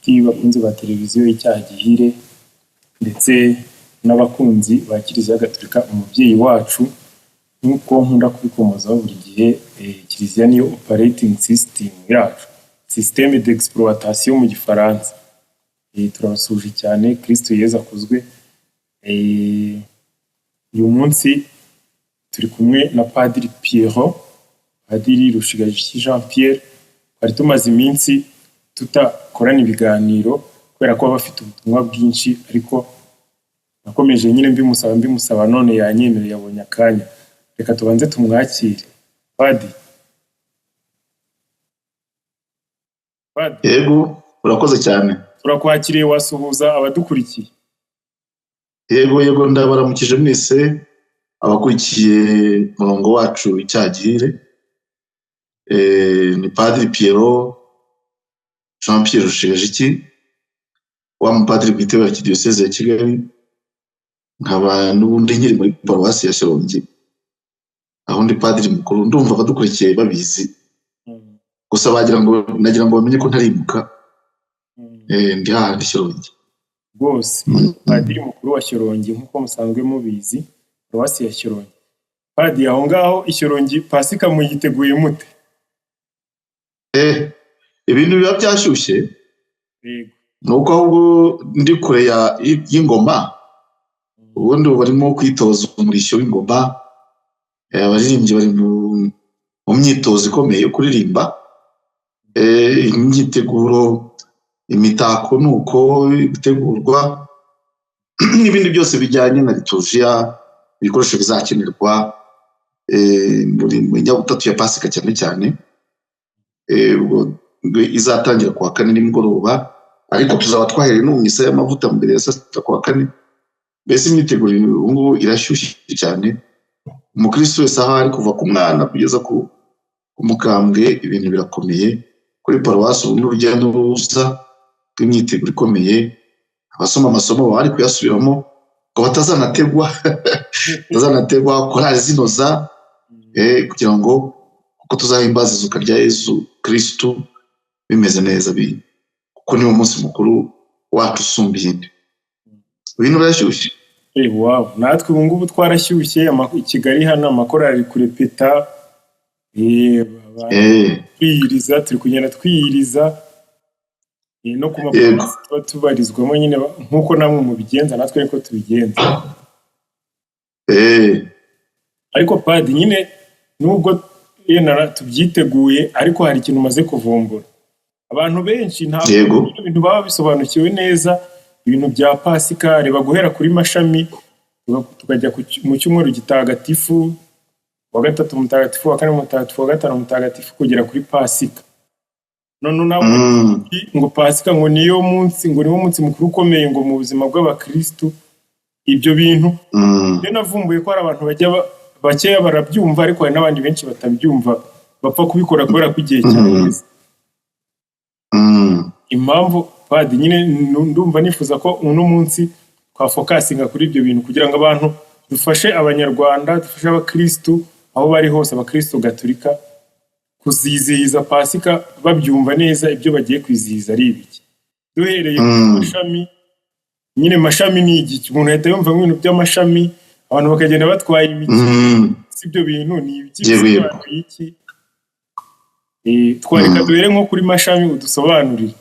Inshuti bakunzi ba televiziyo Icyaha Gihire ndetse n'abakunzi ba Kiliziya Gatolika umubyeyi wacu, nk'uko nkunda kubikomozaho buri gihe, Kiliziya niyo operating system yacu, système d'exploitation mu Gifaransa. Turabasuhuje cyane, Kristo Yezu akuzwe. Uyu munsi turi kumwe na Padiri Pierrot, Padiri Rushigajiki Jean Pierre. Twari tumaze iminsi tutakorana ibiganiro kubera ko aba afite ubutumwa bwinshi, ariko nakomeje nyine mbimusaba mbimusaba, none yanyemereye, yabonye akanya. Reka tubanze tumwakire. Padi, Padi. Yego, urakoze cyane. Turakwakiriye, wasuhuza abadukurikiye. Yego yego, ndabaramukije mwese abakurikiye umurongo wacu Icyaha Gihire. Ni Padiri Pierrot Jean Pierre Rushigajiki, wa mupadiri bwite wa Archidiyoseze ya Kigali, nkaba n'ubundi nkiri muri paruwasi ya Shyorongi, aho ndi padiri mukuru. Ndumva abadukurikiye babizi, gusa bagira ngo nagira ngo bamenye ko ntarimuka, ndi hahandi Shyorongi. Rwose padiri mukuru wa Shyorongi, nk'uko musanzwe mubizi, paruwasi ya Shyorongi. Padi, aho ngaho i Shyorongi Pasika muyiteguye mute? Ibintu biba byashyushye. Ni uko ahubwo ndi kure y'ingoma, ubundi ubu barimo kwitoza umurishyo w'ingoma, abaririmbyi bari mu myitozo ikomeye yo kuririmba, imyiteguro, imitako ni uko gutegurwa n'ibindi byose bijyanye na liturujia, ibikoresho bizakenerwa muri nyabutatu ya Pasika cyane cyane, ubwo izatangira kuwa kane nimugoroba, ariko tuzaba twahereye no mu misa y'amavuta mbere ya saa sita kuwa kane. Mbese imyiteguro ubu ngubu irashyushye cyane, umukristo wese aho ari, kuva ku mwana kugeza ku mukambwe, ibintu birakomeye kuri paruwasi. Ubu n'urujya n'uruza rw'imyiteguro ikomeye, abasoma amasomo baba bari kuyasubiramo ngo batazanategwa, batazanategwa, korali zinoza, kugira ngo kuko tuzahimbaza izuka rya Yezu Kristu bimeze neza, kuko niwo munsi mukuru wacu usumba iyindi. Ibintu birashyushye. Wow, natwe ubu ngubu twarashyushye. I Kigali hano amakorali ari kurepeta, twiyiriza, turi kugenda twiyiriza, no ku maparuwasi tuba tubarizwamo nyine, nk'uko namwe mubigenza, natwe niko tubigenza. Ariko padi, nyine nubwo yenda tubyiteguye, ariko hari ikintu umaze kuvumbura. Abantu benshi ntabwo ibintu baba bisobanukiwe neza, ibintu bya Pasika. Reba guhera kuri mashami tukajya mu cyumweru gitagatifu, wa gatatu mutagatifu, wa kane mutagatifu, wa gatanu mutagatifu, kugera kuri Pasika. None nawe ngo Pasika ngo niyo munsi, ngo niwo munsi mukuru ukomeye ngo mu buzima bw'abakristu. Ibyo bintu rero navumbuye ko hari abantu bajya bakeya barabyumva, ariko hari n'abandi benshi batabyumva, bapfa kubikora kubera ko igihe cyageze. Impamvu padi nyine ndumva nifuza ko uno munsi twafokasinga kuri ibyo bintu, kugira ngo abantu dufashe, Abanyarwanda, dufashe abakristu aho bari hose, abakristu gatolika, kuzizihiza Pasika babyumva neza, ibyo bagiye kwizihiza ari ibiki. Duhereye ku mashami nyine, mashami ni igiki? Umuntu ahita yumva nk'ibintu by'amashami, abantu bakagenda batwaye imiti. Si ibyo bintu ni ibiki? Bisobanuye iki? Twareka duhere nko kuri mashami, udusobanurire.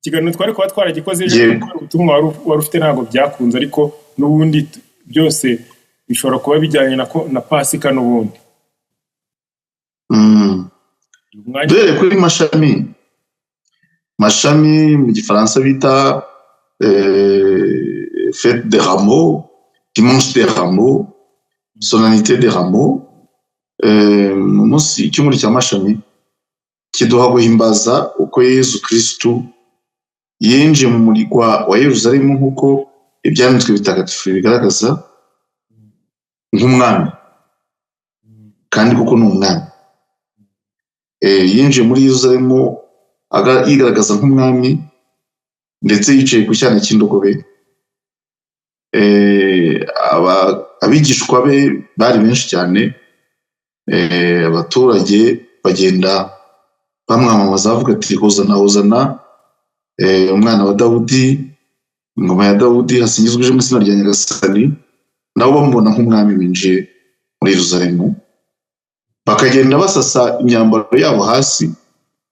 Ikiganiro twari kuba twaragikoze ejo, kubera ubutumwa wari ufite ntabwo byakunze, ariko n'ubundi byose bishobora kuba bijyanye na Pasika n'ubundi. Umwanya. Duhereye kuri mashami, mashami mu Gifaransa bita fête des rameaux, dimanche des rameaux, solennité des rameaux. Ni umunsi, icyumweru cya mashami kiduha guhimbaza uko Yezu Kristu yinjiye mu murwa wa Yeruzalemu, nk'uko ibyanditswe bitagatifu bigaragaza, nk'umwami, kandi kuko ni umwami. Yinjiye muri Yeruzalemu yigaragaza nk'umwami, ndetse yicaye ku cyana cy'indogobe. Abigishwa be bari benshi cyane, abaturage bagenda bamwamamaza bavuga ati: "Hozana, hozana." Umwana wa Dawudi, ingoma ya Dawudi, hasingizwe uje mu izina rya Nyagasani, nabo bamubona nk'umwami winjiye muri Yeruzalemu. Bakagenda basasa imyambaro yabo hasi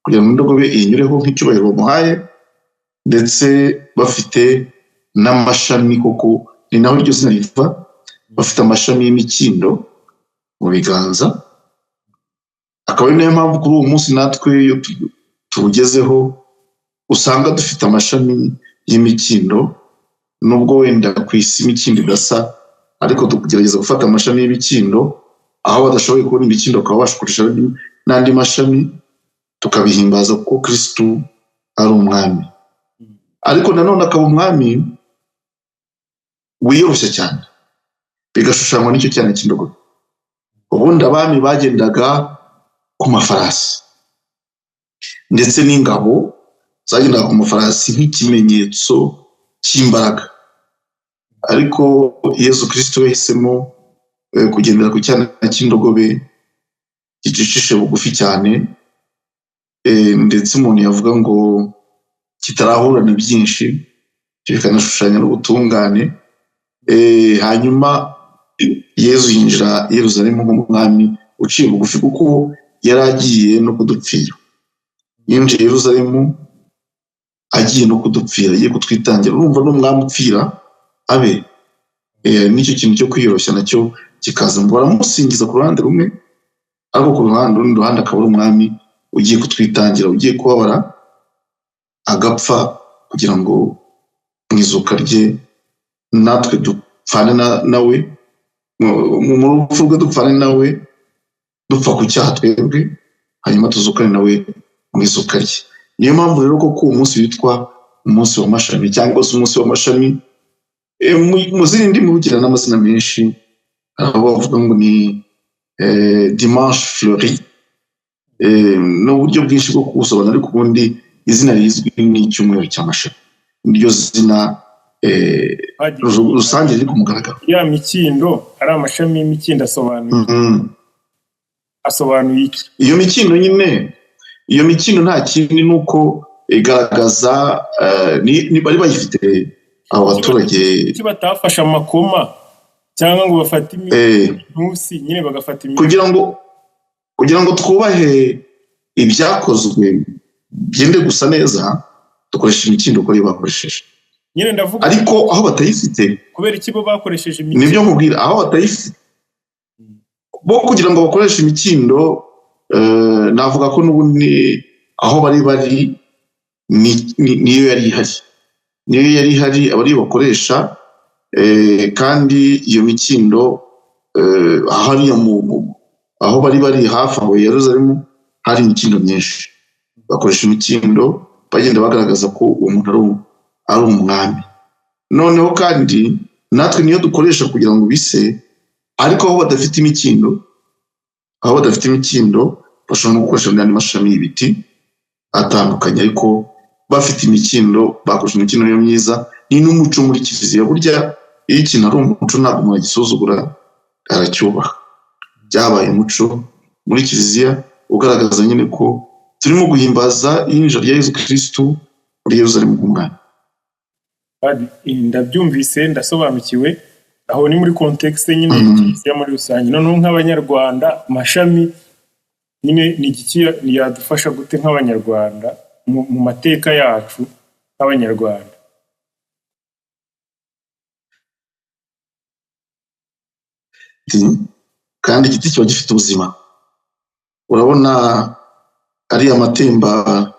kugira ngo indogobe iyinyureho nk'icyubahiro bamuhaye, ndetse bafite n'amashami, koko ni naho iryo zina riva, bafite amashami y'imikindo mu biganza. Akaba ari nayo mpamvu kuri uwo munsi natwe iyo tuwugezeho usanga dufite amashami y'imikindo, nubwo wenda ku isi imikindo idasa, ariko tugerageza gufata amashami y'imikindo, aho badashoboye kubona imikindo bakaba bakoresha n'andi mashami, tukabihimbaza kuko Kristu ari umwami. Ariko nanone akaba umwami wiyoroshya cyane, bigashushanywa n'icyo cyana cy'indogobe. Ubundi abami bagendaga ku mafarasi, ndetse n'ingabo zagendaga ku mafarasi nk'ikimenyetso cy'imbaraga. Ariko Yezu Kristo yahisemo kugendera ku cyana cy'indogobe gicishe bugufi cyane, ndetse umuntu yavuga ngo kitarahura na byinshi, bikanashushanya n'ubutungane. Hanyuma Yezu yinjira i Yeruzalemu nk'umwami uciye bugufi, kuko yari agiye no kudupfira. Yinjiye i Yeruzalemu agiye no kudupfira, agiye kutwitangira. Urumva n'umwami upfira abe, n'icyo kintu cyo kwiyoroshya nacyo kikaza. Baramusingiza ku ruhande rumwe, ariko ku rundi ruhande akaba ari umwami ugiye kutwitangira, ugiye kubabara agapfa, kugira ngo mu izuka rye natwe dupfane nawe, mu rupfu rwe dupfane nawe, dupfa ku cyaha twebwe, hanyuma tuzukane nawe mu izuka rye. Niyo mpamvu rero koko uwo munsi witwa umunsi w'amashami, cyangwa se umunsi w'amashami. Mu zindi ndimi ugira n'amazina menshi, aho bavuga ngo ni dimanche fleuri, n'uburyo bwinshi bwo kuwusobanura, ariko ubundi izina rizwi ni icyumweru cy'amashami, niryo zina rusange riri ku mugaragaro. Ya mikindo ari amashami y'imikindo asobanuye asobanuye iki? Iyo mikindo nyine, iyo mikindo nta kindi ni uko igaragaza, bari bayifite abo baturage. Kuki batafashe amakoma cyangwa ngo bafate imintusi nyine, bagafata imiti? Kugira ngo twubahe ibyakozwe byende gusa neza, dukoresha imikindo uko ariyo bakoresheje. Nyine ndavuga, ariko aho batayifite, kubera iki bo bakoresheje imikindo? Nibyo nkubwira, aho batayifite bo kugira ngo bakoreshe imikindo, navuga ko n'ubundi aho bari bari niyo yari ihari, niyo yari ihari aba ariyo bakoresha. Kandi iyo mikindo hariya aho bari bari hafi aho Yeruzalemu hari imikindo myinshi, bakoresha imikindo bagenda bagaragaza ko uwo muntu ari umwami. Noneho kandi natwe niyo dukoresha kugira ngo bise, ariko aho badafite imikindo, aho badafite imikindo bashobora no gukoresha n'andi mashami y'ibiti atandukanye, ariko bafite imikindo bakoresha imikindo niyo myiza. Ni n'umuco muri kiliziya, burya iyo ikintu ari umuco ntabwo umuntu agisuzugura, aracyubaha. Byabaye umuco muri kiliziya ugaragaza nyine ko turimo guhimbaza iyinjira rya Yezu Kristu muri Yeruzalemu nk'umwami. Ndabyumvise, ndasobanukiwe. Aho ni muri contexte nyine kiliziya muri rusange. Noneho nk'abanyarwanda, amashami nyine ni igiki yadufasha gute nk'abanyarwanda mu mateka yacu nk'abanyarwanda? Kandi igiti kiba gifite ubuzima. Urabona ariya matemba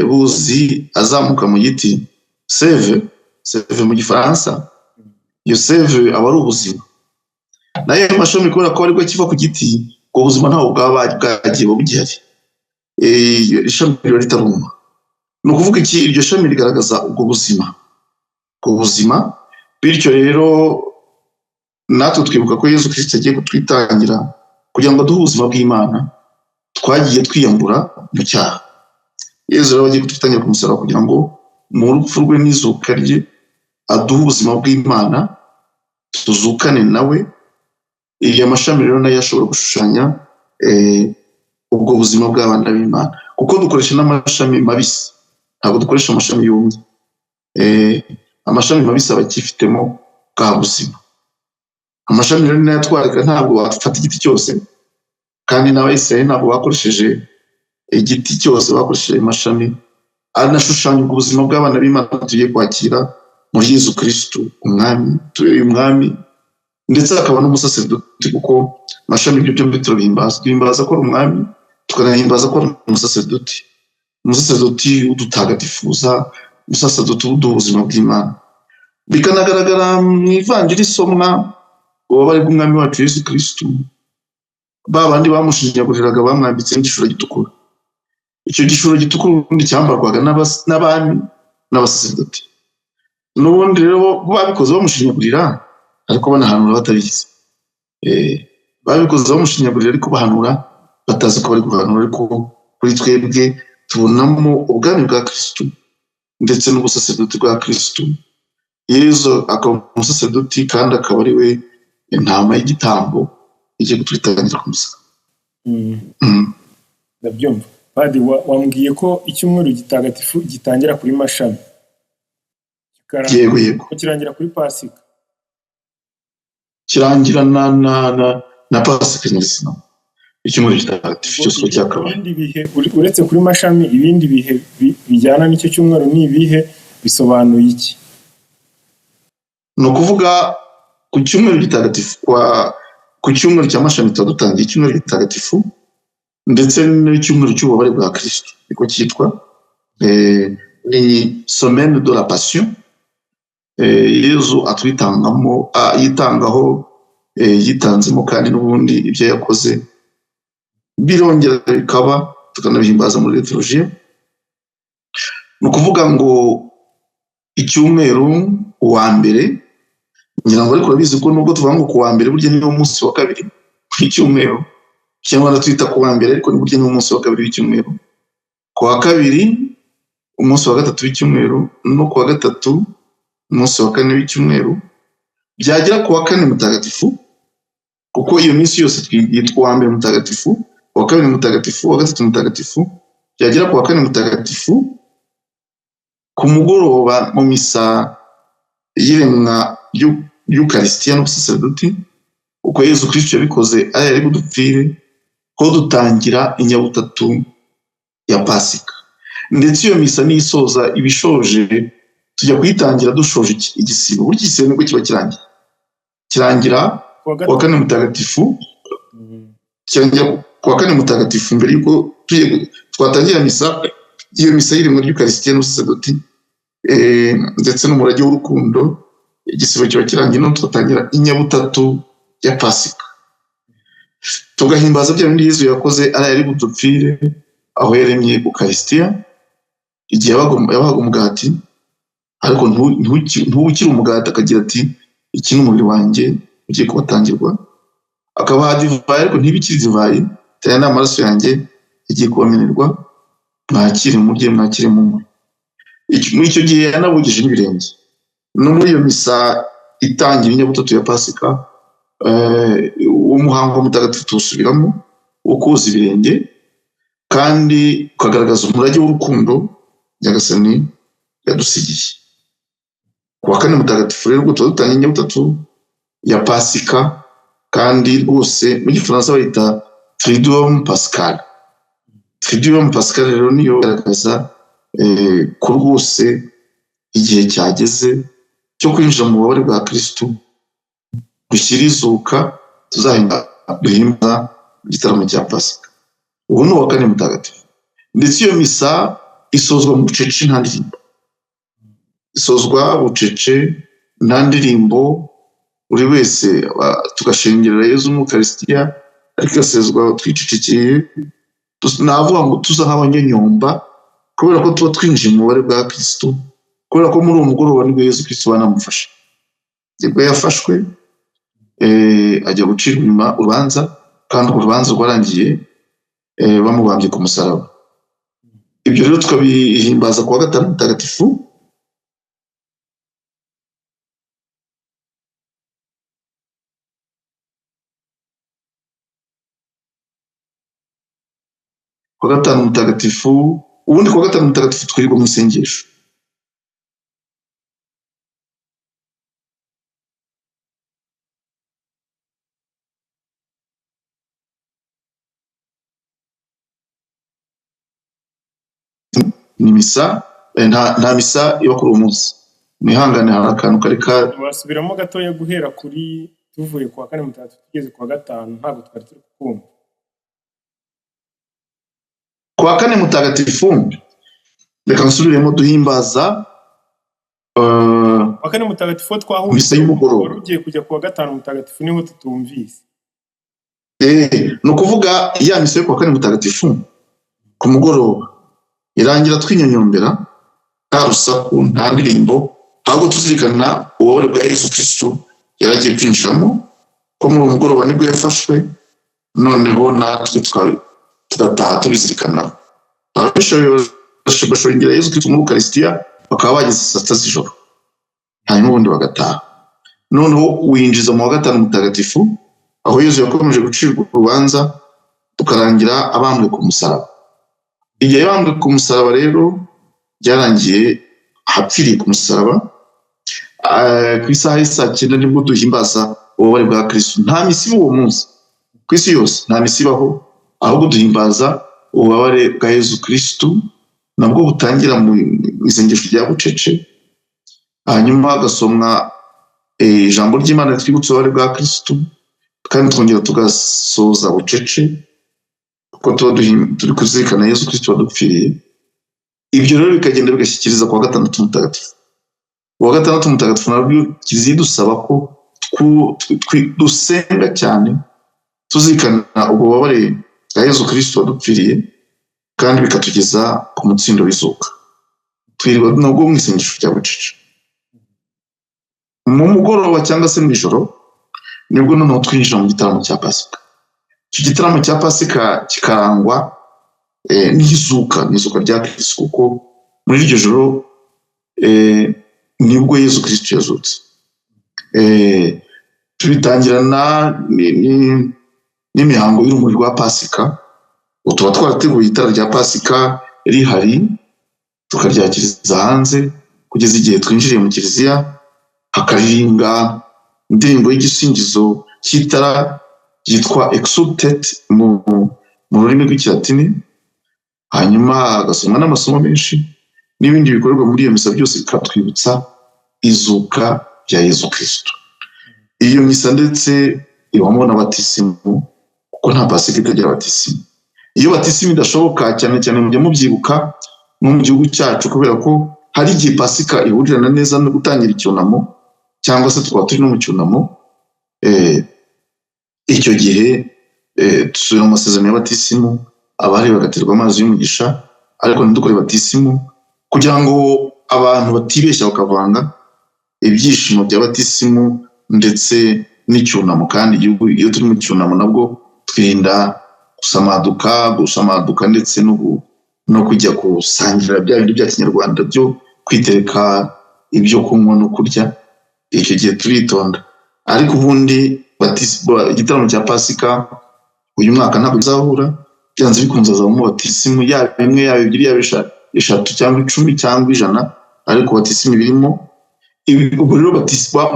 buzi azamuka mu giti, seve, seve mu gifaransa, iyo seve aba ari ubuzima. Nayo mashami kubera ko aribwo kiva ku giti, ubwo buzima ntabwo bwaba bwagiye bugihari, ishami riba ritaruma. Ni ukuvuga iki? Iryo shami rigaragaza ubwo buzima, ubwo buzima. Bityo rero natwe twibuka ko Yezu Kristo agiye kutwitangira kugira ngo aduhe ubuzima bw'Imana twagiye twiyambura mu cyaha. Yezu rero agiye kutwitangira ku musaraba kugira ngo mu rupfu rwe n'izuka rye aduhe ubuzima bw'Imana, tuzukane nawe. Iyo mashami rero nayo ashobora gushushanya ubwo buzima bw'abana b'Imana, kuko dukoresha n'amashami mabisi. Ntabwo dukoresha amashami yumye. Amashami mabisi aba akifitemo bwa buzima. Amashami rero nayo atwarika, ntabwo wafata igiti cyose, kandi n'Abayisiraheli ntabwo bakoresheje igiti cyose, bakoresheje amashami. Anashushanya ubwo buzima bw'abana b'Imana tugiye kwakira muri Yezu Kristu umwami, tubereye umwami ndetse akaba n'umusaseridoti, kuko amashami ibyo byombi turabihimbaza. Duhimbaza ko ari umwami, tukanahimbaza ko ari umusaseridoti. Umusaseridoti udutagatifuza, umusaseridoti uduha ubuzima bw'Imana. Bikanagaragara mu ivanjiri isomwa ububabare bw'umwami wacu Yezu Kristu, ba bandi bamushinyaguriraga bamwambitse n'igishura gitukura. Icyo gishura gitukura ubundi cyambarwaga n'abami n'abasaseridoti. N'ubundi rero babikoze bamushinyagurira, ariko banahanura batabizi. Babikoze bamushinyagurira ariko bahanura batazi ko bari guhanura. Ariko kuri twebwe tubonamo ubwami bwa Kristu ndetse n'ubusaseridoti bwa Kristu. Yezu akaba umusaseridoti kandi akaba ari we intama y'igitambo igiye kutwitangira ku musaraba. Ndabyumva. Padi, wambwiye ko icyumweru gitagatifu gitangira kuri mashami. Yego yego. Kirangira kuri Pasika. Kirangira na Pasika nyirizina. Icyumweru gitagatifu cyose uko cyakabaye. Ibindi bihe uretse kuri mashami, ibindi bihe bijyana n'icyo cyumweru ni ibihe, bisobanuye iki? Ni ukuvuga ku cyumweru gitagatifu, ku cyumweru cya mashami tuba dutangiye icyumweru gitagatifu ndetse n'icyumweru cy'ububabare bwa Kristu, niko cyitwa. Ni semaine de la passion. Yezu atwitangamo, yitangaho, yitanzemo, kandi n'ubundi ibyo yakoze birongera bikaba, tukanabihimbaza muri liturujia. Ni ukuvuga ngo icyumweru uwa mbere, ngira ngo ariko urabizi ko nubwo tuvuga ngo ku wa mbere, burya niwo munsi wa kabiri w'icyumweru, cyangwa twita ku wa mbere, ariko burya niwo munsi wa kabiri w'icyumweru. Ku wa kabiri umunsi wa gatatu w'icyumweru, no ku wa gatatu umunsi wa kane w'icyumweru, byagera ku wa kane mutagatifu, kuko iyo minsi yose yitwa uwa mbere mutagatifu, uwa kabiri mutagatifu, uwa gatatu mutagatifu, byagera ku wa kane mutagatifu ku mugoroba mu misa y'iremwa ry'Ukarisitiya n'ubusaseridoti, uko Yezu Kristu yabikoze ari ari budupfire, ko dutangira inyabutatu ya Pasika. Ndetse iyo misa nisoza ibishoje, tujya kuyitangira dushoje igisibo. Burya igisibo nibwo kiba kirangiye, kirangira kuwa kane mutagatifu, kirangira kuwa kane mutagatifu mbere yuko twatangira misa. Iyo misa y'iremwa ry'Ukarisitiya n'ubusaseridoti ndetse n'umurage w'urukundo, igisibo kiba kirangiye, no tugatangira inyabutatu ya Pasika, tugahimbaza bya bindi Yezu yakoze ari ari budupfire, aho yaremye Ukarisitiya, igihe yabahaga umugati, ariko ntuwukire umugati, akagira ati iki ni umubiri wanjye ugiye kubatangirwa, akabaha divayi ariko ntibikire divayi, aya ni amaraso yanjye agiye kubamenerwa, mwakire murye, mwakire munywe. Muri icyo gihe yanabugije n'ibirenge. No muri iyo misa itangira inyabutatu ya Pasika, uwo muhango mutagatifu tuwusubiramo wo koza ibirenge, kandi ukagaragaza umurage w'urukundo Nyagasani yadusigiye. Ku wa kane mutagatifu rero ubwo tuba dutangiye inyabutatu ya Pasika, kandi rwose mu gifaransa bayita Triduum Pascal. Triduum Pascal rero niyo igaragaza ko rwose igihe cyageze cyo kwinjira mu bubabare bwa Kristu, gushyira izuka, duhimba igitaramo cya Pasika. Ubu ni uwa kane mutagatifu. Ndetse iyo misa isozwa mu bucece nta ndirimbo, isozwa bucece nta ndirimbo, buri wese tugashengerera Yezu mu Ukarisitiya, ariko igasezwa twicecekeye. Navuga ngo tuza nk'abanyonyomba, kubera ko tuba twinjiye mu bubabare bwa Kristu, kubera ko muri uwo mugoroba nibwo Yezu Kristu banamufashe, nibwo yafashwe ajya gucirwa inyuma urubanza, kandi urwo rubanza rwarangiye bamubambye ku musaraba. Ibyo rero tukabihimbaza ku wa gatanu mutagatifu. Ku wa gatanu mutagatifu Ubundi kuwa gatanu mutagatifu twirirwa mu isengesho. Ni misa, nta misa iba kuri uwo munsi. Mwihangane, hari akantu kari ka wasubiramo gatoya guhera kuri tuvuye kuwa kane mutagatifu tugeze kuwa gatanu, ntabwo twari turi kumva. Kuwa kane mutagatifu, reka nsubiremo, duhimbaza kuwa kane mutagatifu twahumvise misa y'umugoroba. Wari ugiye kujya kuwa gatanu mutagatifu niho tutumvise. Ni ukuvuga ya misa yo kuwa kane mutagatifu ku mugoroba irangira twinyonyombera, nta rusaku, nta ndirimbo, ahubwo tuzirikana ububabare bwa Yesu Kristo yaragiye kwinjiramo, ko muri uwo mugoroba nibwo yafashwe, noneho natwe tugataha tubizirikanaho. Ababishoboye bashongera Yesu Kristo muri Ukarisitiya bakaba bageze saa sita z'ijoro, hanyuma ubundi bagataha. Noneho winjiza mu wa gatanu mutagatifu, aho Yesu yakomeje gucirwa urubanza, tukarangira abambwe ku musaraba. Igihe yabambwe ku musaraba rero byarangiye ahapfiriye ku musaraba. Ku isaha y'isaa cyenda nibwo duhimbaza ububabare bwa Kristo. Nta misa iba uwo munsi ku isi yose, nta misa ibaho, ahubwo duhimbaza ububabare bwa Yesu Kristo, nabwo butangira mu isengesho rya bucece, hanyuma hagasomwa ijambo ry'Imana ritwibutsa ububabare bwa Kristo, kandi twongera tugasoza bucece, kuko tuba turi kuzirikana Yesu Kristo wadupfiriye. Ibyo rero bikagenda bigashyikiriza kuwa gatandatu mutagatifu. Kuwa gatandatu mutagatifu nabwo Kiliziya idusaba ko dusenga cyane, tuzirikana ububabare bwa Yesu Kristo wadupfiriye, kandi bikatugeza ku mutsindo w'izuka. Twirirwa nabwo mu isengesho rya bucece. Mu mugoroba cyangwa se mu ijoro nibwo noneho twinjira mu gitaramo cya Pasika. Icyo gitaramo cya Pasika kikarangwa n'izuka, n'izuka rya Kristo, kuko muri iryo joro nibwo Yesu Kristo yazutse. Tubitangirana n'imihango y'urumuri rwa Pasika. Tuba twarateguye itara rya Pasika rihari, tukaryakiriza hanze kugeza igihe twinjiriye mu kiliziya, hakaririmbwa indirimbo y'igisingizo cy'itara yitwa Exultet mu rurimi rw'ikilatini, hanyuma hagasomwa n'amasomo menshi n'ibindi bikorerwa muri iyo misa byose bikatwibutsa izuka rya Yesu Kristo. Iyo misa ndetse ibamo na batisimu, kuko nta Pasika itagira batisimu. Iyo batisimu idashoboka, cyane cyane mujya mubyibuka no mu gihugu cyacu, kubera ko hari igihe Pasika ihurirana neza no gutangira icyunamo, cyangwa se tukaba turi no mu cyunamo, icyo gihe dusubira mu masezerano ya batisimu, abahari bagaterwa amazi y'umugisha, ariko ntidukore batisimu kugira ngo abantu batibeshya bakavanga ibyishimo bya batisimu ndetse n'icyunamo. Kandi iyo turi mu cyunamo nabwo twirinda gusamaduka ndetse no kujya gusangira bya bindi bya kinyarwanda byo kwitereka ibyo kunywa no kurya. Icyo gihe turitonda. Ariko ubundi igitaramo cya Pasika uyu mwaka ntabwo bizahura, byanze bikunze hazabamo batisimu, yaba imwe, yaba ebyiri, yaba eshatu cyangwa 10 cyangwa 100, ariko batisimu birimo. Ubwo rero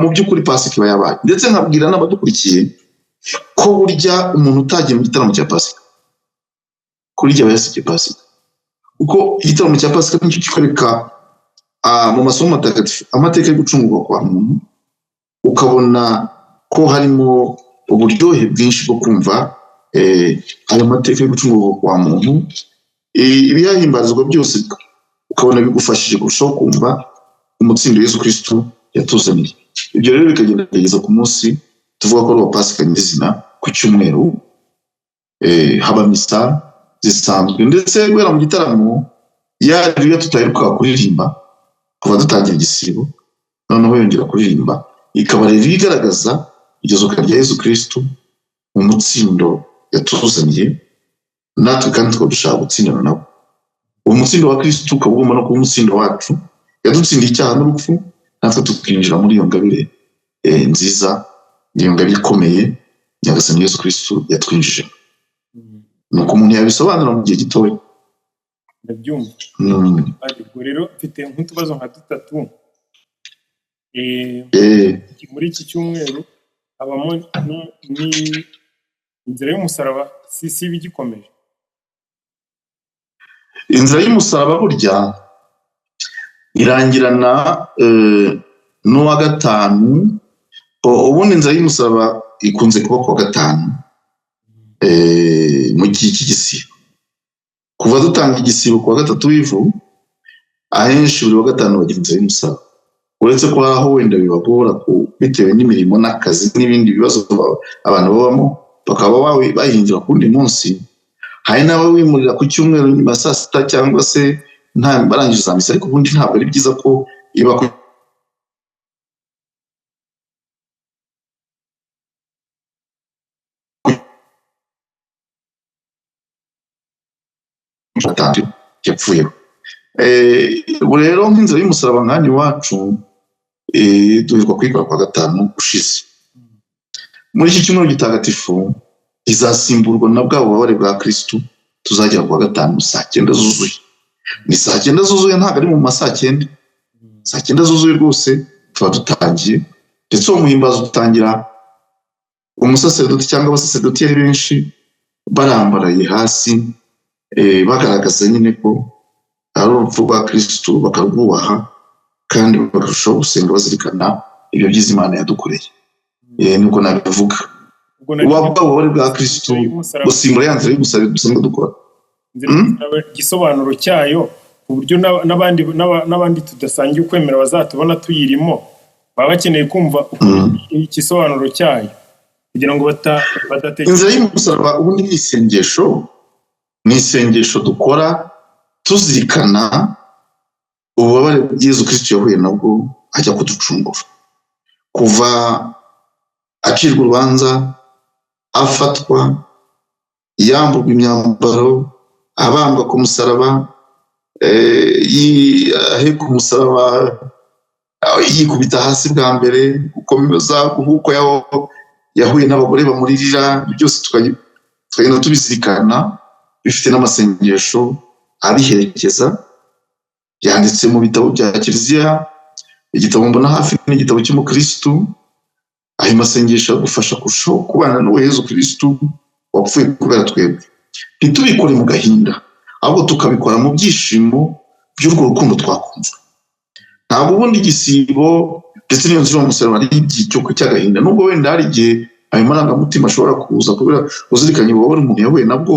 mu by'ukuri Pasika iba yabaye. Ndetse nkabwira n'abadukurikiye ko burya umuntu utagiye mu gitaramo cya Pasika kuri jye aba yasibye Pasika, kuko igitaramo cya Pasika nicyo kikwereka mu masomo matagatifu amateka yo gucungurwa kwa muntu, ukabona ko harimo uburyohe bwinshi bwo kumva ayo mateka yo gucungurwa kwa muntu. Ibiyahimbazwa byose ukabona bigufashije kurushaho kumva umutsindo Yesu Kristo yatuzaniye. Ibyo rero bikagerageza ku munsi tuvuga ko ari uwa Pasika nyirizina, ku cyumweru haba misa zisanzwe, ndetse guhera mu gitaramo yari tutaheruka kuririmba kuva dutangira igisibo, noneho yongera kuririmba, ikaba rero igaragaza igezuka rya Yesu Kristo mu mutsindo yatuzaniye, natwe kandi tukaba dushaka gutsindana nabo. Uwo mutsindo wa Kristo ukaba ugomba no kuba umutsindo wacu. Yadutsindiye icyaha n'urupfu, natwe tukinjira muri iyo ngabire nziza, iyo ngabire ikomeye Nyagasani Yesu Kristo yatwinjije. Nuko umuntu yabisobanura mu gihe gitoya. Ndabyumva. Ubwo rero mfite nk'utubazo nka dutatu. Muri iki cyumweru habamo inzira y'umusaraba, si ibigikomeje. Inzira y'umusaraba burya irangirana n'uwa gatanu. Ubundi inzira y'umusaraba ikunze kuba kuwa gatanu mu gihe cy'igisibo. Kuva dutanga igisibo kuwa gatatu w'ivu, ahenshi buri wa gatanu bagira inzira y'umusaraba, uretse ko aho wenda bibagora bitewe n'imirimo n'akazi n'ibindi bibazo abantu babamo, bakaba bahingira ku wundi munsi. Hari n'abawimurira ku cyumweru nyuma ya saa sita cyangwa se barangije za misa, ariko ubundi ntabwo ari byiza ko iba ku gatanu yapfuyeho. Ubu rero nk'inzira y'umusaraba nk'ahano iwacu duheruka kuyikora kuwa gatanu ushize. Muri iki cyumweru gitagatifu izasimburwa na bwa bubabare bwa Kristu tuzagera kuwa gatanu saa cyenda zuzuye. Ni saa cyenda zuzuye, ntabwo ari mu ma saa cyenda. Saa cyenda zuzuye rwose tuba dutangiye, ndetse uwo muhimbazo dutangira umusaseredoti cyangwa abasaseredoti ari benshi barambaraye hasi, bagaragaza nyine ko ari urupfu rwa Kristu, bakarwubaha kandi bakarushaho gusenga bazirikana ibyo byiza Imana yadukoreye. Niko nabivuga. Uba bwabubabare bwa Kristu gusimbura ya nzira y'umusaraba dusanzwe dukora. Igisobanuro cyayo ku buryo n'abandi tudasangiye ukwemera bazatubona tuyirimo, baba bakeneye kumva igisobanuro cyayo kugira ngo badatekereza. Inzira y'umusaraba ubundi ni isengesho, ni isengesho dukora tuzirikana ububabare Yezu Kristu yahuye nabwo ajya kuducungura. Kuva acirwa urubanza, afatwa, yamburwa imyambaro, abambwa ku musaraba, aheka umusaraba, yikubita hasi bwa mbere, gukomeza guhuko yahuye n'abagore bamuririra, byose tukagenda tubizirikana, bifite n'amasengesho abiherekeza, yanditse mu bitabo bya Kiliziya. Igitabo mbona hafi ni igitabo cy'umukristu. Ayo masengesho agufasha kurushaho kubana n'uwo Yezu Kristu wapfuye kubera twebwe. Ntitubikore mu gahinda, ahubwo tukabikora mu byishimo by'urwo rukundo twakunzwe. Ntabwo ubundi igisibo ndetse n'iyo nzira y'umusaraba ari icyoko cy'agahinda, nubwo wenda hari igihe ayo marangamutima ashobora kuza kubera kuzirikanya ububabare umuntu yahuye nabwo,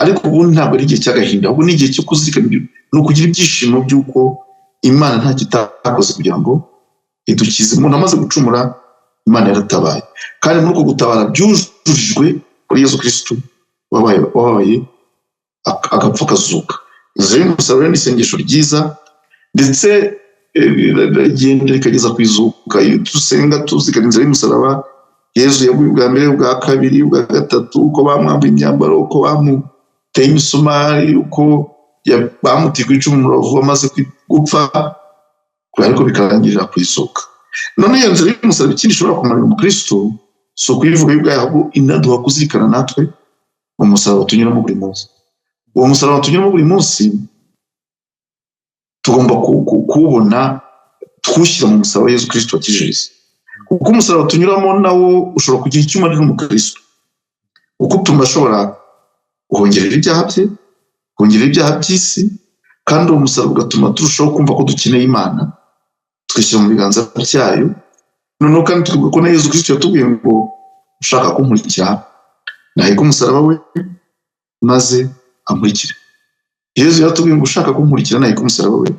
ariko ubundi ntabwo ari igihe cy'agahinda, ahubwo ni igihe cyo kuzirikana, ni ukugira ibyishimo by'uko Imana nta kitakoze kugira ngo idukize. Umuntu amaze gucumura, Imana yaratabaye, kandi muri uko gutabara byujujwe kuri Yezu Kristu wabaye agapfa akazuka. Inzira y'umusaraba ni isengesho ryiza, ndetse rigenda rikageza ku izuka. Iyo dusenga tuzirikana inzira y'umusaraba, Yezu yaguye ubwa mbere, ubwa kabiri, ubwa gatatu, uko bamwambuye imyambaro, uko bamuteye imisumari, uko bamutiye ku icumu umubavu amaze gupfa, ariko bikarangirira ku izuka. None iyo nzira y'umusaraba ikindi ishobora kumarira umukristo si ukuyivuga y'ubwayo, ahubwo inaduha kuzirikana natwe umusaraba tunyuramo buri munsi. Uwo musaraba tunyuramo buri munsi tugomba kuwubona, twushyira mu musaraba wa Yezu Kristo wakijije isi. Kuko umusaraba tunyuramo nawo ushobora kugira icyo umarira umukristo, kuko utuma ashobora guhongerera ibyaha bye, guhongerera ibyaha by'isi, kandi uwo musaraba ugatuma turushaho kumva ko dukeneye Imana, twishyira mu biganza byayo. Noneho kandi tukibuka ko na Yezu Kristo yatubwiye ngo ushaka kunkurikira naheka umusaraba we maze ankurikire. Yezu yatubwiye ngo ushaka kunkurikira naheka umusaraba we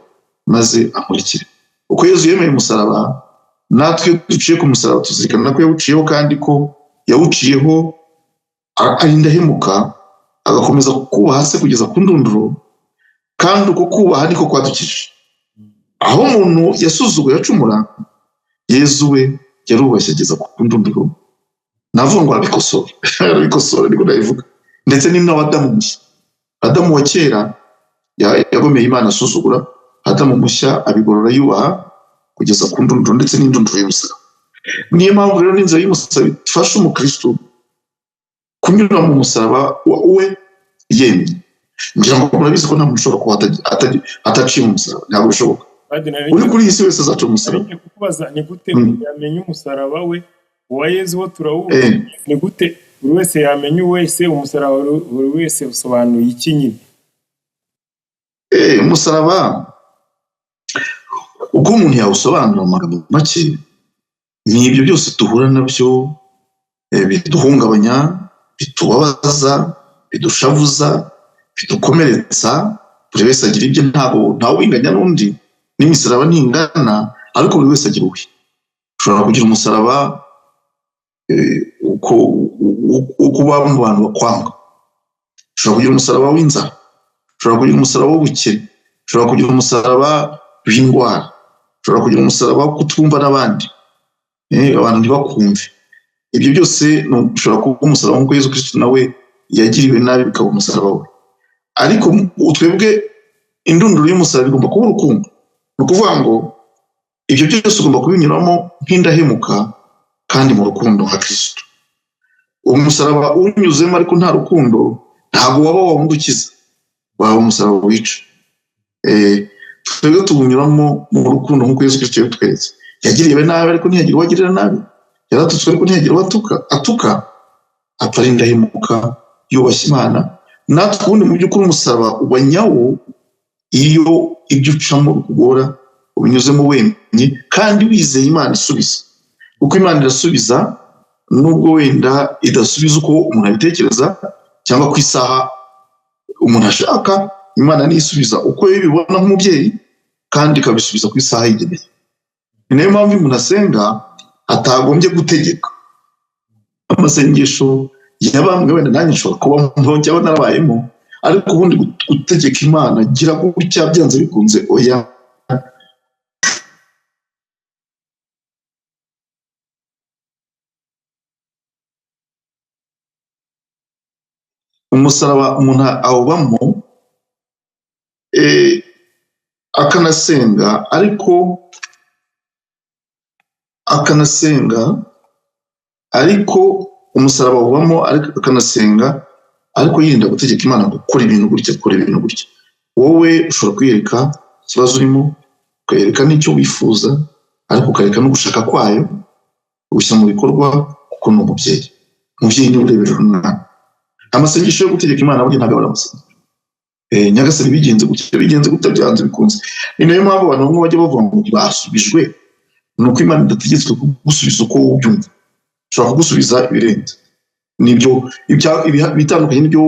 maze ankurikire. Uko Yezu yemeye umusaraba, natwe duciye ku musaraba tuzirikana ko yawuciyeho, kandi ko yawuciyeho ari indahemuka, agakomeza kubaha se kugeza ku ndunduro, kandi uko kubaha niko kwadukije. Aho umuntu yasuzuguye acumura, Yezu we yarubashye ageza ku ndunduro. Navuga ngo arabikosora, arabikosora niko ndabivuga. Ndetse ni nawe Adamu mushya. Adamu wa kera yagomeye Imana asuzugura, Adamu mushya abigorora yubaha kugeza ku ndunduro, ndetse n'indunduro y'umusaraba. Niyo mpamvu rero n'inzira y'umusaraba ifasha umukristo kunyura mu musaraba we yemye. Ngira ngo murabizi ko nta muntu ushobora kuba ataciye umusaraba, ntabwo bishoboka. Uri kuri iyi si wese azaca umusaraba. Kukubaza ni gute yamenya umusaraba we uwa Yezu wo turawuzi, ni gute buri wese yamenya wese umusaraba buri wese usobanuye iki nyine? Umusaraba uko umuntu yawusobanura mu magambo make ni ibyo byose duhura nabyo biduhungabanya, bitubabaza, bidushavuza, bidukomeretsa. Buri wese agira ibye, ntabwo ntawinganya n'undi, n'imisaraba ntingana, ariko buri wese agira uwe. Ushobora kugira umusaraba uko uba mu bantu bakwanga, ushobora kugira umusaraba w'inzara, ushobora kugira umusaraba w'ubukene, ushobora kugira umusaraba w'indwara, ushobora kugira umusaraba wo kutumva n'abandi, abantu ntibakumve. Ibyo byose ushobora kuba umusaraba nk'uko Yezu Kristo nawe yagiriwe nabi bikaba umusaraba we. Ariko twebwe indunduro y'umusaraba igomba kuba urukundo. Ni ukuvuga ngo ibyo byose ugomba kubinyuramo nk'indahemuka kandi mu rukundo nka Kristo. Umusaraba unyuzemo ariko nta rukundo, ntabwo waba wawundi ukiza, waba umusaraba wica. Twebwe tuwunyuramo mu rukundo nk'uko Yezu Kristo yabitweretse. Yagiriwe nabi ariko ntiyagira uwo agirira nabi, yaratutswe ariko ntiyagira uwo atuka, apfa ari indahemuka, yubashye Imana. Natwe ubundi mu by'ukuri umusaraba uba nyawo iyo ibyo ucamo bikugora ubinyuzemo wemye kandi wizeye Imana isubiza, kuko Imana irasubiza nubwo wenda idasubiza uko umuntu abitekereza cyangwa ku isaha umuntu ashaka. Imana nisubiza uko ibibona nk'umubyeyi kandi ikabisubiza ku isaha yigeneye. Ni nayo mpamvu umuntu asenga atagombye gutegeka. Amasengesho ya bamwe wenda nanjye nshobora kuba cyangwa narabayemo, ariko ubundi gutegeka Imana gira gutya byanze bikunze, oya. Umusaraba umuntu awubamo akanasenga, ariko ariko umusaraba awubamo ariko akanasenga, ariko yirinda gutegeka Imana gukora ibintu gutya, gukora ibintu gutya. Wowe ushobora kwiyereka ikibazo urimo, ukayereka n'icyo wifuza, ariko ukareka no gushaka kwayo ugushyira mu bikorwa, kuko ni umubyeyi. Umubyeyi niwe ureberera umwana. Amasengesho yo gutegeka Imana burya ntabwo ari amasengesho. Nyagasani bigenze gutya, bigenze gutya, byanze bikunze. Ni nayo mpamvu abantu bamwe bajya bavuga ngo basubijwe, ni uko Imana idategetswe kugusubiza uko wowe ubyumva. Ushobora kugusubiza ibirenze nibyo bitandukanye n'ibyo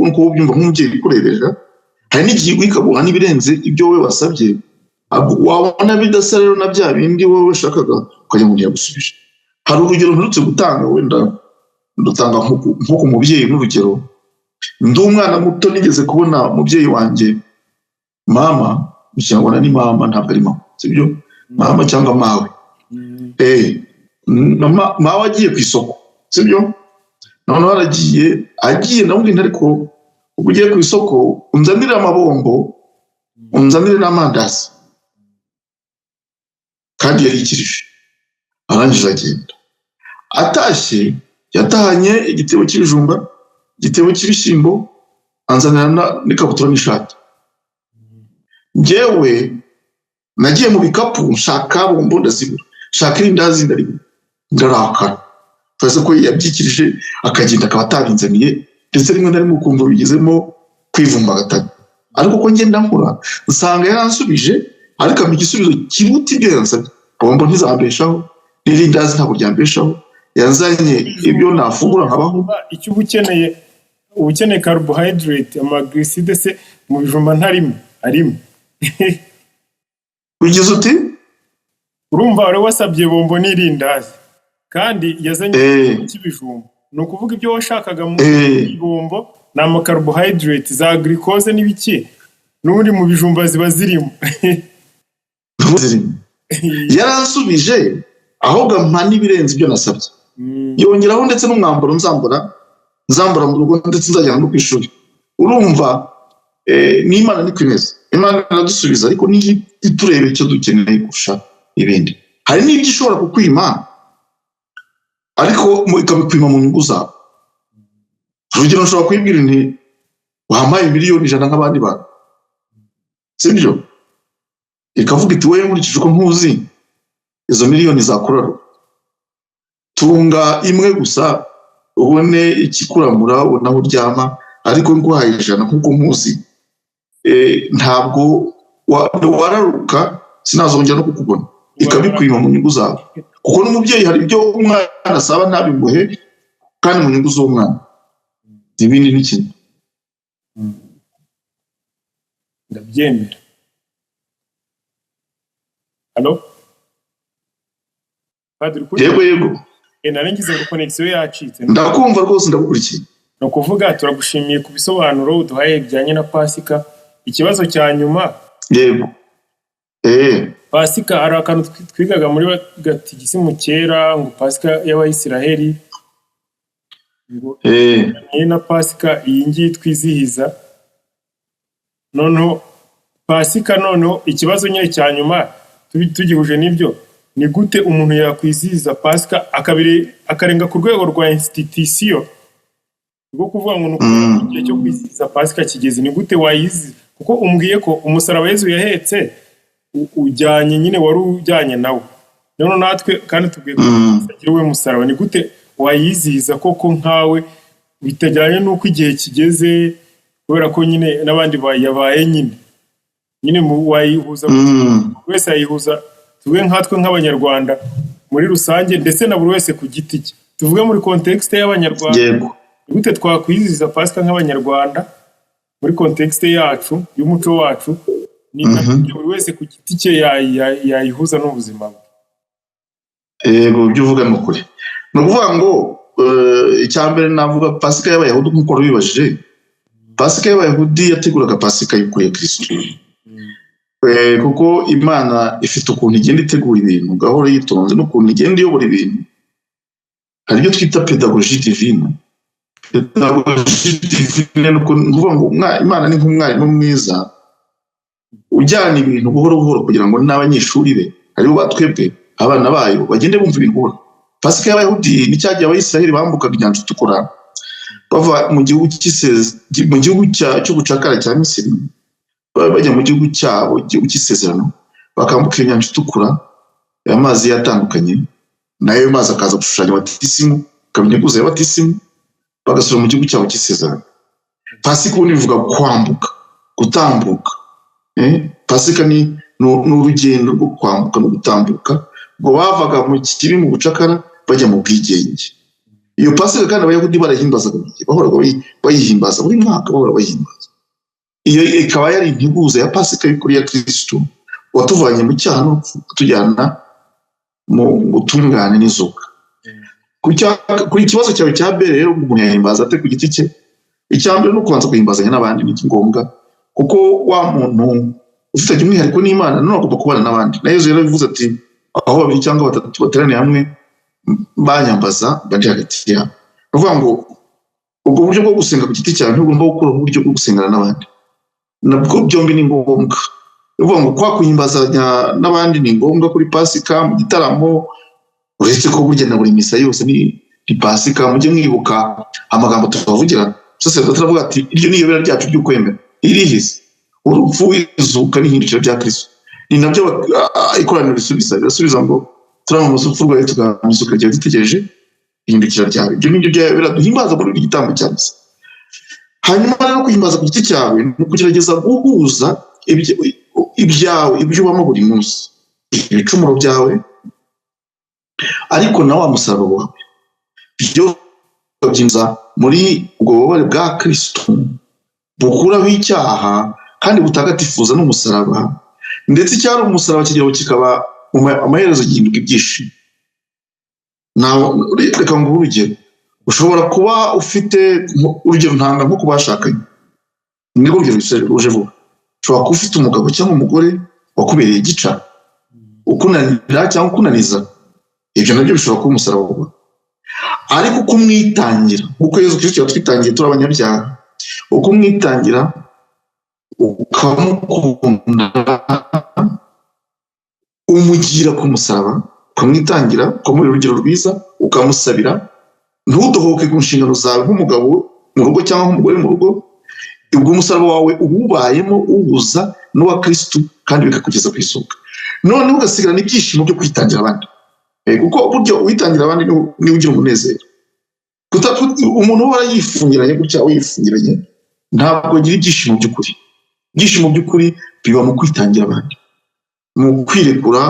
uko ubyumva nk'umubyeyi ukureberera. Hari n'igihe ikaguha n'ibirenze ibyo wowe wasabye, wabona bidasa rero na bya bindi wowe washakaga, ukajya ngo ntiyagusubije. Hari urugero mperutse gutanga, wenda ndutanga nko ku mubyeyi n'urugero. Ndi umwana muto nigeze kubona umubyeyi wanjye mama, mu Kinyarwanda ni mama ntabwo ari mama, sibyo? Mama cyangwa mawe. Mawe agiye ku isoko, sibyo? Noneho aragiye, agiye ndamubwira ariko ubwo ugiye ku isoko unzanire amabombo, unzanire n'amandazi. Kandi yarikirije, arangije agenda. Atashye yatahanye igitebo cy'ibijumba, igitebo cy'ibishyimbo, anzanira n'ikabutura n'ishati. Njyewe nagiye mu bikapu nshaka bombo ndazibura, nshaka irindazi ndaribura, ndarakara. Turaza ko yabyikirije akagenda akaba atabinzaniye, ndetse rimwe na rimwe ukumva bigezemo kwivumbagatanya. Ariko uko ngenda nkura nsanga yaransubije, ariko ampa igisubizo kiruta ibyo yansabye. Bombo ntizambeshaho, n'irindazi ntabwo ryambeshaho, yanzanye ibyo nafungura nkabaho. Icyo uba ukeneye, uba ukeneye carbohydrate, amaglycide se mu bijumba ntarimo, arimo. Ugize uti? Urumva wari wasabye bombo n'irindazi kandi yazanye cy'ibijumba. Ni ukuvuga ibyo washakaga mu bombo ni amacarbohydrate, za glucose n'ibiki, n'ubundi mu bijumba ziba zirimo. Yaransubije ahubwo ampa n'ibirenze ibyo nasabye. Yongeraho ndetse n'umwambaro nzambara mu rugo, ndetse nzajyana no ku ishuri. Urumva n'Imana niko imeze. Imana iradusubiza ariko ntiturebe icyo dukeneye kurusha ibindi. Hari n'ibyo ishobora kukwima ariko ikabikwima mu nyungu zawe. Urugero nshobora kuyibwira nti Wampaye 100 000 000 nk'abandi bantu, sibyo? Ikavuga iti: "Wowe nkurikije uko nkuzi, izo miliyoni zakurara, tunga imwe gusa ubone ikikuramura, ubone aho uryama. Ariko nguhaye 100 nk'uko nkuzi, ntabwo wararuka, sinazongera no kukubona." Ikabikwima mu nyungu zawe, kuko n'umubyeyi hari ibyo umwana asaba ntabimuhe kandi mu nyungu z'umwana. Ibindi ni kimwe. Ndabyemera. Halo Padiri, kuri Yego, yego. Nari ngize ngo connexion yacitse. Ndakumva rwose, ndagukurikiye. Ni ukuvuga turagushimiye ku bisobanuro uduhaye bijyanye na Pasika. Ikibazo cya nyuma. Yego. Pasika, hari akantu twigaga muri gatigisimu kera ngo Pasika y'Abayisiraheli ngo ni na Pasika iyi ngiyi twizihiza noneho. Pasika noneho, ikibazo nyine cya nyuma tugihuje n'ibyo: ni gute umuntu yakwizihiza Pasika akarenga ku rwego rwa institution rwo kuvuga ngo ni ukubera ko igihe cyo kwizihiza Pasika kigeze? Ni gute wayizihiza, kuko umbwiye ko umusaraba Yezu yahetse ujyanye nyine, wari ujyanye nawe? Noneho natwe kandi tubwiye ko agira uwe musaraba. Ni gute wayizihiza koko nkawe bitajyanye n'uko igihe kigeze, kubera ko nyine n'abandi yabaye nyine wayihuza buri wese yayihuza? Tuvuge nkatwe nk'Abanyarwanda muri rusange, ndetse na buri wese ku giti cye, tuvuge muri contexte y'Abanyarwanda, ni gute twakwizihiza Pasika nk'Abanyarwanda muri contexte yacu y'umuco wacu? Ni na buri wese ku giti cye yayihuza n'ubuzima bwe. Yego, ibyo uvuga ni ukuri. Ni ukuvuga ngo icya mbere navuga, Pasika y'Abayahudi, nk'uko wari ubibajije, Pasika y'Abayahudi yateguraga Pasika y'ukuri ya Kirisitu. Kuko Imana ifite ukuntu igenda itegura ibintu gahoro yitonze, n'ukuntu igenda iyobora ibintu. Hari ibyo twita pédagogie divine. Pédagogie divine ni ukuvuga ngo Imana ni nk'umwarimu mwiza ujyana ibintu buhoro buhoro kugira ngo n'abanyeshuri be, aribo batwebwe abana bayo, bagende bumva ibintu buhoro. Pasika y'Abayahudi ni cya gihe Abayisiraheli bambukaga Inyanja Itukura bava mu gihugu cy'ubucakara cya Misiri, bajya mu gihugu cyabo, igihugu cy'isezerano, bakambuka iyo Nyanja Itukura, amazi yatandukanye, nayo mazi akaza gushushanya batisimu, ikaba integuza ya batisimu, bagasubira mu gihugu cyabo cy'isezerano. Pasika ubundi bivuga kwambuka, gutambuka. Pasika ni urugendo rwo kwambuka no gutambuka. Ubwo bavaga mu kibi, mu bucakara, bajya mu bwigenge. Iyo Pasika kandi Abayahudi barahimbazaga buri gihe, bahoraga bayihimbaza buri mwaka, bahora bayihimbaza. Iyo ikaba yari integuza ya Pasika y'ukuri ya Kirisitu watuvanye mu cyaha n'urupfu, atujyana mu butungane n'izuka. Kuri ikibazo cyawe cya mbere rero, umuntu yahimbaza ate ku giti cye? Icya mbere ni ukubanza guhimbazanya n'abandi, ni ngombwa, kuko wa muntu ufitanye umwihariko n'Imana none agomba kubana n'abandi. Na Yezu yarabivuze ati: "Aho babiri cyangwa batatu bateraniye hamwe banyambaza, mba ndi hagati yabo." Ni ukuvuga ngo ubwo buryo bwo gusenga ku giti cyawe ntugomba gukuraho uburyo bwo gusengana n'abandi, nabwo byombi ni ngombwa. Ni ukuvuga ngo kwa guhimbazanya n'abandi ni ngombwa kuri Pasika mu gitaramo, uretse ko burya na buri misa yose ni Pasika. Mujye mwibuka amagambo tubavugira. Sacerdote aravuga ati: "Iryo ni iyobera ryacu ry'ukwemera, irihize urupfu, izuka n'ihindukira bya Kristo." Ni nabyo ikoraniro risubiza, rirasubiza ngo: "Turamamaza urupfu rwawe, tugahamya izuka ryawe, dutegereje ihindukira ryawe." Ibyo nibyo biraduhimbaza muri buri gitambo cya misa. Hanyuma rero, guhimbaza ku giti cyawe ni ukugerageza guhuza ibyawe, ibyo ubamo buri munsi, ibicumuro byawe, ariko na wa musaraba wawe, byose ukabyinjiza muri ubwo bubabare bwa Kristo bukuraho icyaha kandi butagatifuza n'umusaraba, ndetse icyari umusaraba kigeraho kikaba amaherezo gihinduka ibyishimo. Reka nguhe urugero. Ushobora kuba ufite urugero ntanga nko ku bashakanye, nirwo rugero ruje vuba. Ushobora kuba ufite umugabo cyangwa umugore wakubereye igica, ukunanira cyangwa ukunaniza. Ibyo nabyo bishobora kuba umusaraba wawe. Ariko uko umwitangira, nk'uko Yezu Kristo yatwitangiye turi abanyabyaha, uko umwitangira ukamukunda, umugira ku musaraba, ukamwitangira, ukamuha urugero rwiza, ukamusabira, ntudohoke ku nshingano zawe nk'umugabo mu rugo cyangwa nk'umugore mu rugo. Ubwo umusaraba wawe uwubayemo uwuhuza n'uwa Kristu, kandi bikakugeza ku isoko. Noneho ugasigarana ibyishimo byo kwitangira abandi, kuko buryo witangira abandi niwe ugira umunezero. Umuntu uhora yifungiranye gutya, wifungiranye, ntabwo agira ibyishimo by'ukuri. Ibyishimo by'ukuri biba mu kwitangira abandi, mu kwirekura,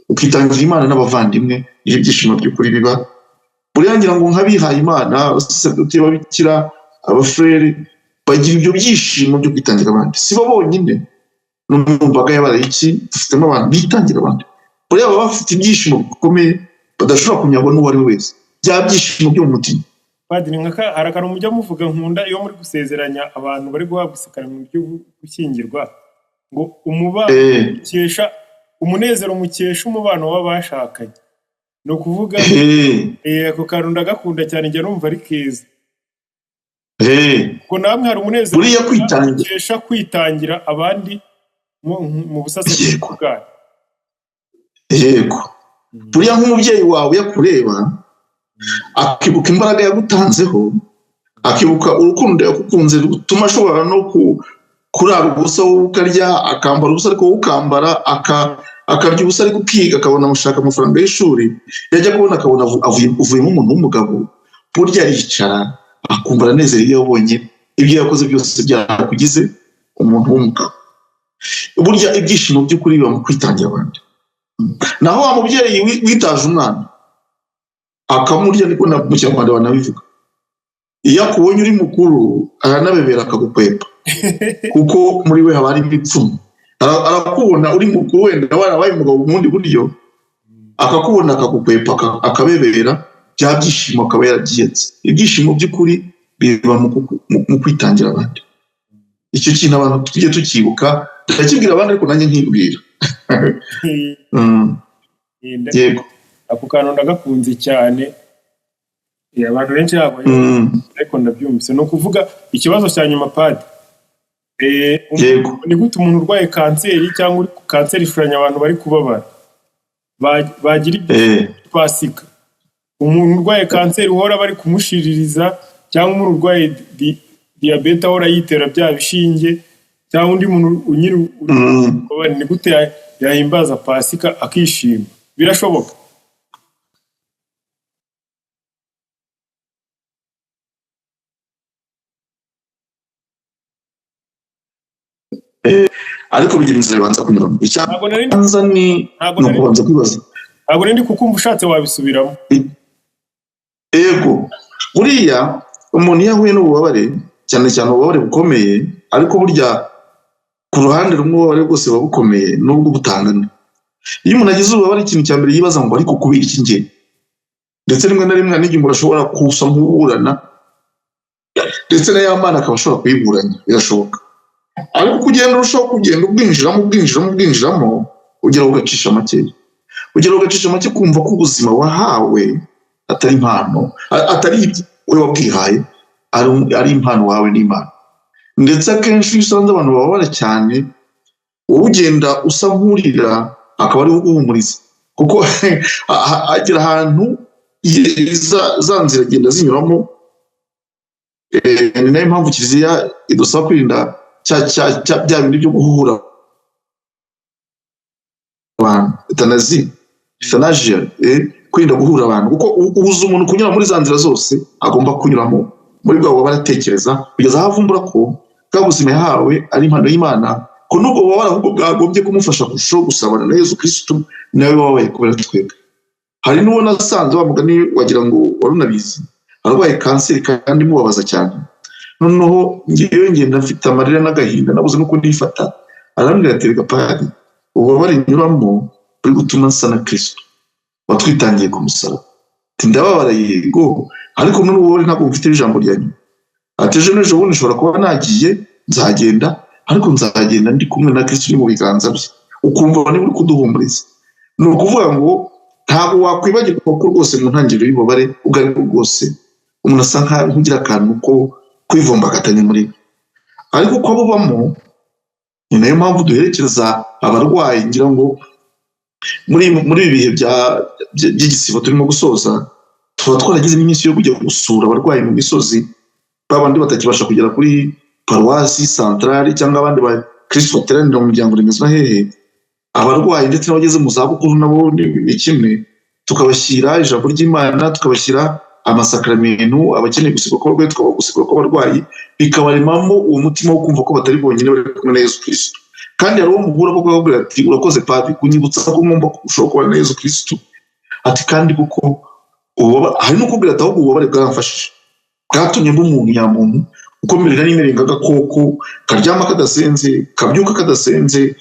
ukitangira Imana n'abavandimwe. Ibyo byishimo by'ukuri biba. Buriya ngira ngo nk'abihaye Imana, abasaseredoti, ababikira, abafurere, bagira ibyo byishimo byo kwitangira abandi. Si bo bonyine, no mu mbaga y'abalayiki dufitemo abantu bitangira abandi. Buriya baba bafite ibyishimo bikomeye badashobora kunyagwa n'uwo ari we wese, bya byishimo byo mu mutima. Padiri, hari akantu mujya muvuga nkunda iyo muri gusezeranya abantu bari guhabwa isakaramentu ryo gushyingirwa, ngo umubano mukesha umunezero, mukesha umubano w'abashakanye. Ni ukuvuga ako kantu ndagakunda cyane, njya numva ari keza. Ubwo namwe hari umunezero Buriya kwitangira mukesha kwitangira abandi mu busaseredoti bwanyu. Yego, buriya nk'umubyeyi wawe yakureba akibuka imbaraga yagutanzeho, akibuka urukundo yagukunze rutuma ashobora no kurara ubusa wowe ukarya, akambara ubusa ariko wowe ukambara, akarya ubusa ariko ukiga, akabona gushaka amafaranga y'ishuri, yajya kubona akabona uvuyemo umuntu w'umugabo. Burya aricara akumva aranezerewe iyo yabonye ibyo yakoze byose byarakugize umuntu w'umugabo. Burya ibyishimo by'ukuri biba mu kwitangira abandi. Naho wa mubyeyi witaje umwana akamurya, niko mu Kinyarwanda banabivuga, iyo akubonye uri mukuru aranabebera akagukwepa, kuko muri we haba harimo ipfunwe. Arakubona uri mukuru, wenda warabaye umugabo mu bundi buryo, akakubona akagukwepa, akabebera, bya byishimo akaba yarabyiyatse. Ibyishimo by'ukuri biba mu kwitangira abandi. Icyo kintu abantu tujye tukibuka, ndakibwira abandi ariko nanjye nkibwira. Yego, ako kantu ndagakunze cyane, abantu benshi ntabwo, ariko ndabyumvise. Ni ukuvuga ikibazo cya nyuma, Padi, ni gute umuntu urwaye kanseri cyangwa uri kanseri ishushanya abantu bari kubabara bagira ibyo pasika? Umuntu urwaye kanseri uhora bari kumushiririza, cyangwa umuntu urwaye diyabete ahora yitera bya bishinge, cyangwa undi muntu unyiri, ni gute yahimbaza pasika akishima? Birashoboka? Ariko bigira inzira bibanza kunyuramo. Icyabanza ni ukubanza kwibaza. Ntabwo nari kukumva, ushatse wabisubiramo. Yego, buriya umuntu iyo ahuye n'ububabare, cyane cyane ububabare bukomeye, ariko burya ku ruhande rumwe ububabare bwose buba bukomeye nubwo butangana. Iyo umuntu agize ububabare, ikintu cya mbere yibaza ngo ariko kubera iki njye? Ndetse rimwe na rimwe n'igihe umuntu ashobora kusa nk'uburana, ndetse na ya Mana akaba ashobora kuyiburanya, birashoboka. Ariko uko ugenda urushaho kugenda ubwinjiramo, ubwinjiramo, ubwinjiramo, ugera ugacisha makeya, ugera ugacisha make, kumva ko ubuzima wahawe atari impano, atari wowe wabwihaye, ari impano wawe n'Imana. Ndetse akenshi iyo usanze abantu bababara cyane, wowe ugenda usa nk'urira, akaba ariwe uguhumuriza, kuko agera ahantu za nzira agenda zinyuramo. Ni nayo mpamvu Kiliziya idusaba kwirinda bya bindi byo guhura abantu, etanazi, euthanasia, kwirinda guhura abantu, kuko ubuza umuntu kunyura muri za nzira zose agomba kunyuramo, muri bwa bubabare atekereza, kugeza aho avumbura ko bwa buzima yahawe ari impano y'Imana, ko n'ubwo bubabare ahubwo bwagombye kumufasha kurushaho gusabana na Yezu Kristu, nawe wabaye kubera twebwe. Hari n'uwo nasanze wa mugani wagira ngo wari unabizi, arwaye kanseri kandi imubabaza cyane. Noneho ngewe ngenda mfite amarira n'agahinda, nabuze n'uko ndifata, arambwira ati reka Padi, ububabare nyuramo buri gutuma nsa na Kristu watwitangiye ku musaraba. Ati ndababara yego, ariko muri ububabare ntabwo mfite ijambo rya nyuma. Ati ejo n'ejo bundi nshobora kuba nagiye, nzagenda, ariko nzagenda ndi kumwe na Kristu uri mu biganza bye. Ukumva niba uri kuduhumuriza. Ni ukuvuga ngo ntabwo wakwibagirwa ko rwose mu ntangiriro y'ububabare ubwo aribwo bwose umuntu asa nk'ugira akantu ko kwivumbagatanya muri we, ariko uko abubamo. Ni nayo mpamvu duherekeza abarwayi, ngira ngo muri ibi bihe by'igisibo turimo gusoza, tuba twaragize n'iminsi yo kujya gusura abarwayi mu misozi, babandi batakibasha kugera kuri paruwasi santarari cyangwa abandi bakirisitu bateranira mu muryango remezo na hehe, abarwayi ndetse n'abageze mu zabukuru nabo ni kimwe, tukabashyira ijambo ry'Imana, tukabashyira amasakramentu, abakeneye gusigwa kw'abarwayi tukabagusigwa kw'abarwayi, bikabaremamo uwo mutima wo kumva ko batari bonyine, bari kumwe na Yesu Kirisitu. Kandi hari uwo muhura koko akakubwira ati urakoze padi kunyibutsa ko ngomba kurushaho kubana na Yesu Kirisitu, ati kandi kuko hari n'ukubwira ati ahubwo ububabare bwaramfashije, bwatumye mba umuntu nyamuntu, uko mbere nari mereye nk'agakoko karyama kadasenze, kabyuka kadasenze,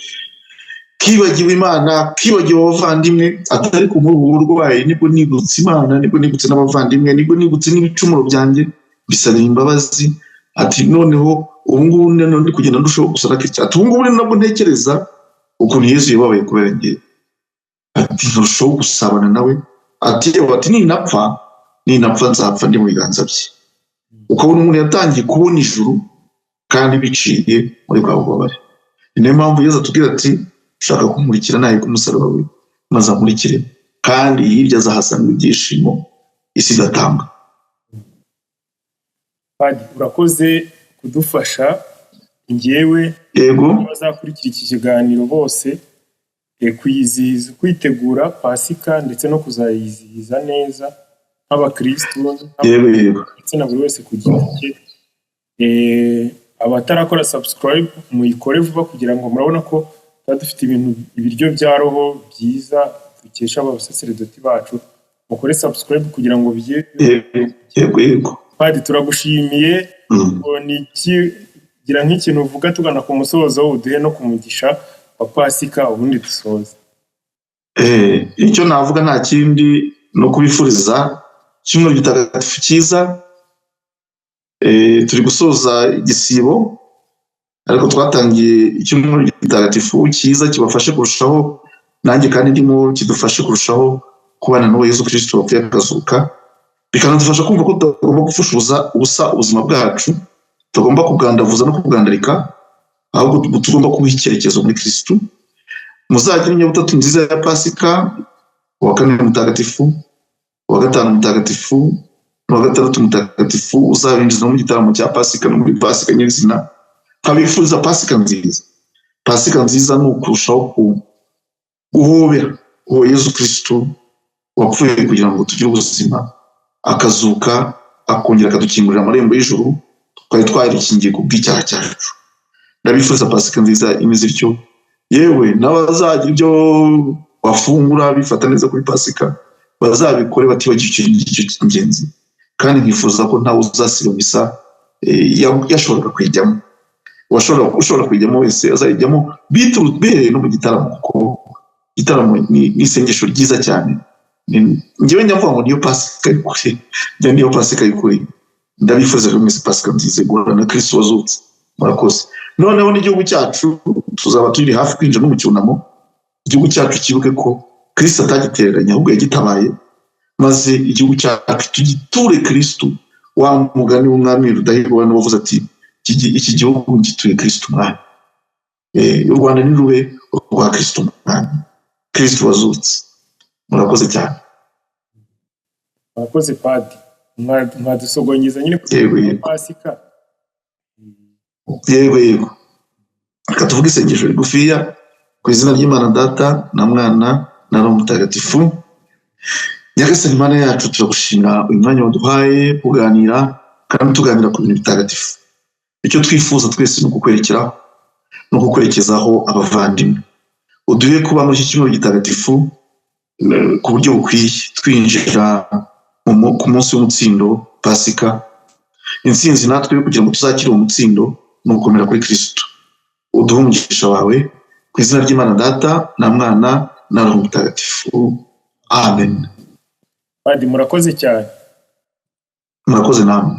kibagiwe Imana, kibagiwe abavandimwe, atari ku muri ubu burwayi nibwo nibutse Imana, nibwo nibutse n'abavandimwe, nibwo nibutse n'ibicumuro byanjye, bisabira imbabazi. Ati noneho ubu ngubu noneho ndi kugenda ndushaho gusa na Kristo. Ati ubu ngubu nabwo ntekereza ukuntu Yesu yababaye kubera njye, ati nkarushaho gusabana nawe. Ati yewe, ati ninapfa nzapfa ndi mu biganza bye. Ukabona umuntu yatangiye kubona ijuru kandi biciye muri bwa bubabare. Ni nayo mpamvu Yesu atubwira ati ushaka kumurikira nawe ku musaraba we maze amurikire, kandi hirya azahasanga ibyishimo isi idatanga. Padi, urakoze kudufasha. Njyewe Yego. abazakurikira iki kiganiro bose, kwizihiza, kwitegura Pasika ndetse no kuzayizihiza neza nk'abakirisitu Yego yego. ndetse na buri wese ku giti cye. Abatarakora subscribe muyikore vuba, kugira ngo murabona ko tuba dufite ibintu, ibiryo bya roho byiza dukesha abasaseredoti bacu. Mukore subscribe kugira ngo bijye. Yego yego. Padi, turagushimiye. Ngo ni iki, gira nk'ikintu uvuga tugana ku musozo, uduhe no ku mugisha wa Pasika, ubundi dusoze. Icyo navuga nta kindi, no kubifuriza icyumweru gitagatifu cyiza. Turi gusoza igisibo, ariko twatangiye icyumweru gitagatifu cyiza, kibafashe kurushaho, nanjye kandi ndimo, kidufashe kurushaho kubana n'uwo Yesu Kristo wapfuye akazuka, bikanadufasha kumva ko tutagomba gupfusha ubusa ubuzima bwacu, tugomba kugandavuza no kugandarika, ahubwo tugomba kubuha icyerekezo muri Kristo. Muzagire inyabutatu nziza ya Pasika: uwa kane mutagatifu, uwa gatanu mutagatifu n'uwa gatandatu mutagatifu, uzabinjiza mu gitaramo cya Pasika no muri Pasika nyirizina. Nkabifuriza Pasika nziza. Pasika nziza ni ukurushaho guhobera uwo Yesu Kristo wapfuye kugira ngo tugire ubuzima, akazuka, akongera akadukingurira amarembo y'ijuru twari twarikingiye ku bw'icyaha cyacu. Ndabifuriza Pasika nziza imeze ityo. Yewe n'abazagira ibyo bafungura bifata neza kuri Pasika, bazabikore batibagiwe icyo ngicyo cy'ingenzi. Kandi nkifuza ko ntawe uzasiba misa yashoboraga kuyijyamo. Ushobora kuyijyamo wese azayijyamo bihereye no mu gitaramo, kuko igitaramo ni isengesho ryiza cyane. Njyewe njya mvuga ngo niyo Pasika y'ukuri, njya niyo Pasika y'ukuri. Ndabifuza rero mwese Pasika nziza, guhura na Kristo wazutse. Murakoze. Noneho n'igihugu cyacu, tuzaba turi hafi kwinjira no mu cyunamo. Igihugu cyacu cyibuke ko Kristo atagitereranye, ahubwo yagitabaye, maze igihugu cyacu tugiture Kristo. Wa mugani w'umwami Rudahigwa wavuze ati iki gihugu gituye Kristo umwami. U Rwanda ni rube rwa Kristo umwami, Kristo wazutse. Murakoze cyane. Murakoze padi, mwadusogongeza nyine ku Yego, yego. Pasika. Yego yego. Reka tuvuge isengesho rigufiya ku izina ry'Imana Data na Mwana na Roho Mutagatifu. Nyagasani Imana yacu, turagushimira uyu mwanya waduhaye kuganira, kandi tuganira ku bintu bitagatifu. Icyo twifuza twese ni ukukwerekeraho no kukwerekezaho abavandimwe. Uduhe kuba muri iki cyumweru gitagatifu ku buryo bukwiye, twinjira ku munsi w'umutsindo Pasika. Intsinzi natwe kugira ngo tuzakire uwo mutsindo ni ugukomera kuri Kristo. Uduhe umugisha wawe ku izina ry'Imana Data na Mwana na Roho Mutagatifu. Amen. Padi, murakoze cyane. Murakoze namwe.